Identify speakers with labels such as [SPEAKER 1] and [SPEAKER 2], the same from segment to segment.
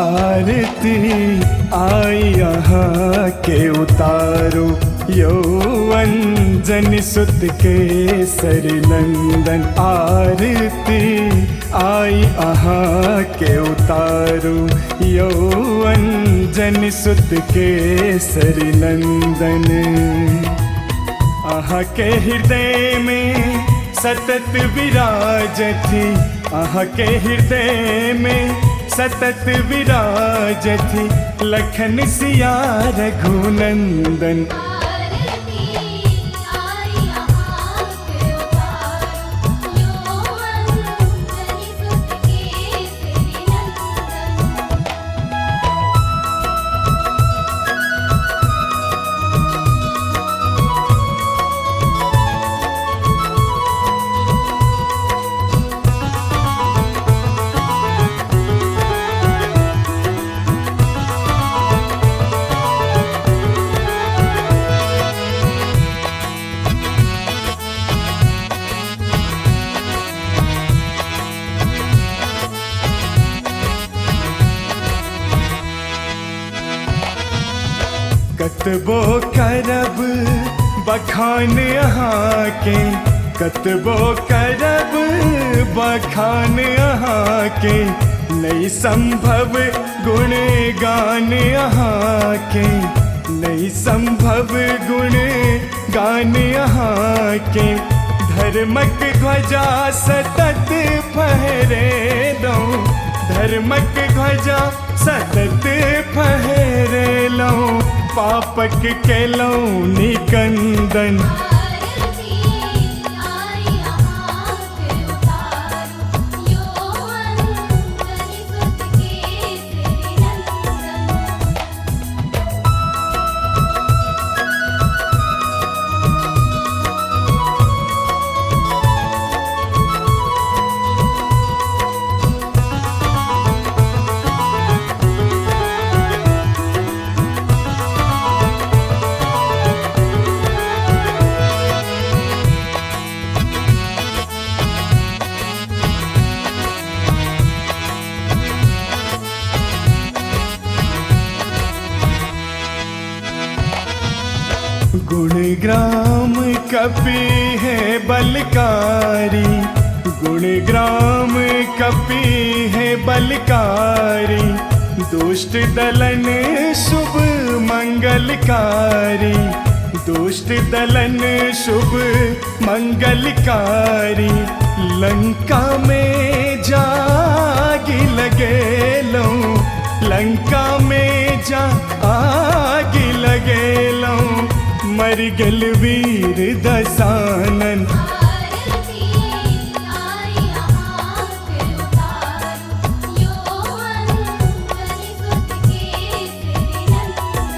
[SPEAKER 1] आरती आई अहाँ के उतारू यौ अंजन सुत केसरी नंदन। आरती आई अहाँ के उतारू यौ अंजन सुत केसरी नंदन। अहाँ के हृदय में सतत विराजथि, अहाँ के हृदय में सतत विराजथि लखन सिया रघुनंदन।
[SPEAKER 2] आरती आई अहाँ के उतारू यौ अंजनी सुत केसरी नंदन।
[SPEAKER 1] कतबो करब बखान अहाँ के, कतबो करब बखान अहाँ के, नहीं संभव गुण गान अहाँ के, नहीं संभव गुण गान अहाँ के। धर्मक ध्वजा सतत फहरेलहुँ, धर्मक ध्वजा सतत फहरेलहुँ, पापक केलहुँ निकंदन।
[SPEAKER 2] आरती आई अहाँ के उतारू यौ अंजनी सुत केसरी नंदन।
[SPEAKER 1] गुणग्राम कपि है बलकारी, गुणग्राम कपि है बलकारी, दुष्ट दलन शुभ मंगलकारी, दुष्ट दलन शुभ मंगलकारी। लंका में जागी लगेलहुँ, लंका में जा आगी लगेलहुँ, मर गेल वीर दसानन।
[SPEAKER 2] आरती आई अहाँ के उतारू यौ अंजनी सुत केसरी नंदन।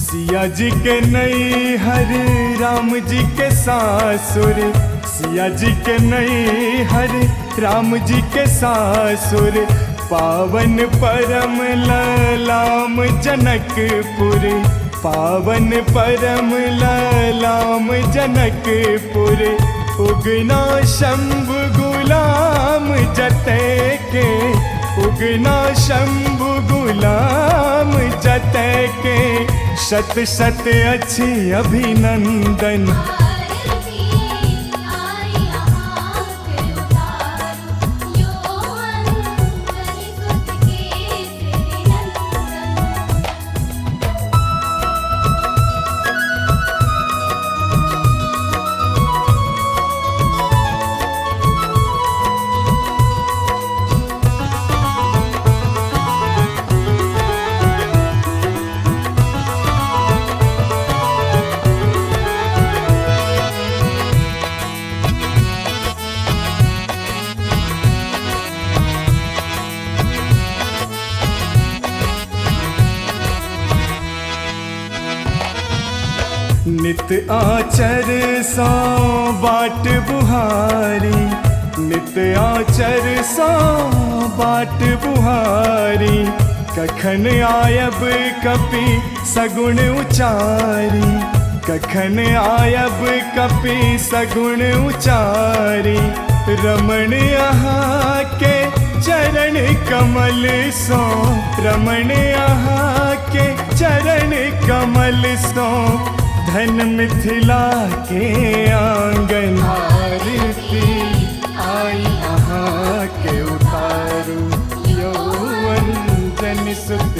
[SPEAKER 1] सिया जी के नई हर राम जी के सासुर, सिया जी के नई हर राम जी के सासुर, पावन परम ललाम जनकपुर, पावन परम ललाम जनकपुर। उगना शंभु गुलाम जते के, उगना शंभु गुलाम जते के, शत शत अच्छी अभिनंदन।
[SPEAKER 2] आरती आई अहाँ के उतारू यौ अंजनी सुत केसरी नंदन।
[SPEAKER 1] आरती नित आचर सो बाट बुहारी, नित आचर सो बाट बुहारी। कखन आयब कपि सगुण उचारी, कखन आयब कपि सगुण उचारी। रमण अहाँ के चरण कमल सो, रमण अहाँ के चरण कमल सो। धन मिथिला के आंगन आरती आई अहाँ के उतारू, यौ अंजनी सुत